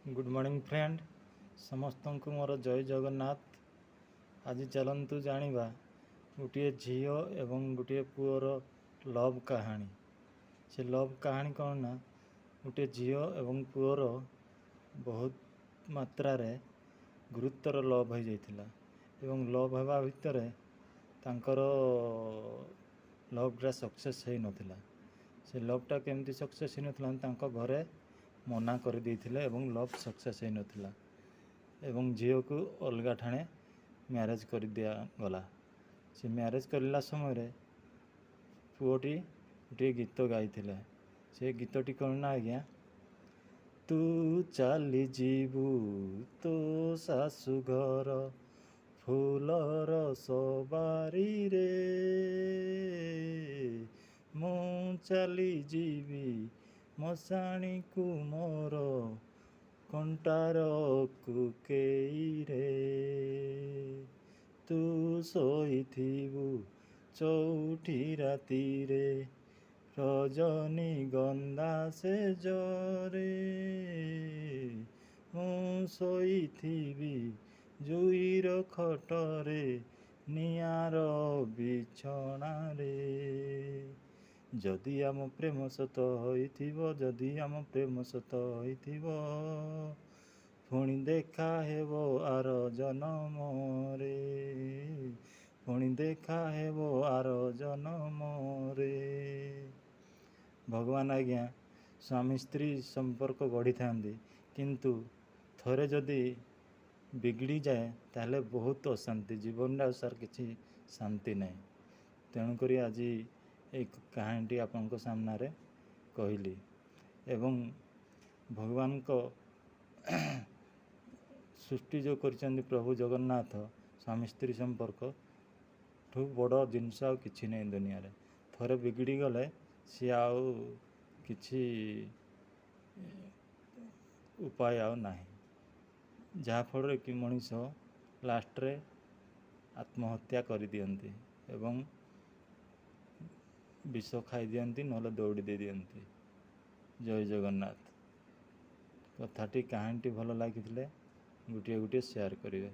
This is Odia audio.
ଗୁଡ଼୍ ମର୍ଣ୍ଣିଂ ଫ୍ରେଣ୍ଡ, ସମସ୍ତଙ୍କୁ ମୋର ଜୟ ଜଗନ୍ନାଥ। ଆଜି ଚାଲନ୍ତୁ ଜାଣିବା ଗୋଟିଏ ଝିଅ ଏବଂ ଗୋଟିଏ ପୁଅର ଲଭ୍ କାହାଣୀ। ସେ ଲଭ୍ କାହାଣୀ କ'ଣ ନା, ଗୋଟିଏ ଝିଅ ଏବଂ ପୁଅର ବହୁତ ମାତ୍ରାରେ ଗୁରୁତର ଲଭ୍ ହୋଇଯାଇଥିଲା ଏବଂ ଲଭ୍ ହେବା ଭିତରେ ତାଙ୍କର ଲଭ୍ଟା ସକ୍ସେସ୍ ହେଇନଥିଲା। ସେ ଲଭ୍ଟା କେମିତି ସକ୍ସେସ୍ ହେଇନଥିଲା? ତାଙ୍କ ଘରେ ମନା କରିଦେଇଥିଲେ ଏବଂ ଲଭ୍ ସକ୍ସେସ୍ ହେଇନଥିଲା ଏବଂ ଝିଅକୁ ଅଲଗା ଠାଣେ ମ୍ୟାରେଜ୍ କରିଦିଆଗଲା। ସେ ମ୍ୟାରେଜ୍ କରିଲା ସମୟରେ ପୁଅଟି ଗୋଟିଏ ଗୀତ ଗାଇଥିଲା। ସେ ଗୀତଟି କ'ଣ ନା ଆଜ୍ଞା, ତୁ ଚାଲିଯିବୁ ତୋ ଶାଶୁଘର ଫୁଲର ସବାରିରେ, ମୁଁ ଚାଲିଯିବି ମଶାଣିକୁ ମୋର କଣ୍ଟାର କୋକେଇରେ। ତୁ ଶୋଇଥିବୁ ଚଉଠି ରାତିରେ ରଜନୀଗନ୍ଧା ସେଜରେ, ମୁଁ ଶୋଇଥିବି ଜୁଇର ଖଟରେ ନିଆଁର ବିଛଣାରେ। ଯଦି ଆମ ପ୍ରେମ ସତ ହୋଇଥିବ, ଯଦି ଆମ ପ୍ରେମ ସତ ହୋଇଥିବ, ପୁଣି ଦେଖା ହେବ ଆର ଜନମରେ, ପୁଣି ଦେଖା ହେବ ଆର ଜନମରେ। ଭଗବାନ ଆଜ୍ଞା, ସ୍ୱାମୀ ସ୍ତ୍ରୀ ସମ୍ପର୍କ ଗଢ଼ିଥାନ୍ତି, କିନ୍ତୁ ଥରେ ଯଦି ବିଗିଡ଼ିଯାଏ ତାହେଲେ ବହୁତ ଅଶାନ୍ତି ଜୀବନରେ, ଆଉ ସାର୍ କିଛି ଶାନ୍ତି ନାହିଁ। ତେଣୁକରି ଆଜି ଏଇ କାହାଣୀଟି ଆପଣଙ୍କ ସାମ୍ନାରେ କହିଲି। ଏବଂ ଭଗବାନଙ୍କ ସୃଷ୍ଟି ଯେଉଁ କରିଛନ୍ତି ପ୍ରଭୁ ଜଗନ୍ନାଥ, ସ୍ୱାମୀ ସ୍ତ୍ରୀ ସମ୍ପର୍କ ଠୁ ବଡ଼ ଜିନିଷ ଆଉ କିଛି ନାହିଁ ଦୁନିଆରେ। ଥରେ ବିଗିଡ଼ି ଗଲେ ସିଏ ଆଉ କିଛି ଉପାୟ ଆଉ ନାହିଁ, ଯାହାଫଳରେ କି ମଣିଷ ଲାଷ୍ଟରେ ଆତ୍ମହତ୍ୟା କରିଦିଅନ୍ତି ଏବଂ ବିଷ ଖାଇଦିଅନ୍ତି, ନହେଲେ ଦଉଡ଼ି ଦେଇଦିଅନ୍ତି। ଜୟ ଜଗନ୍ନାଥ। କଥାଟି କାହାଣୀଟି ଭଲ ଲାଗିଥିଲେ ଗୋଟିଏ ଗୋଟିଏ ସେୟାର କରିବେ।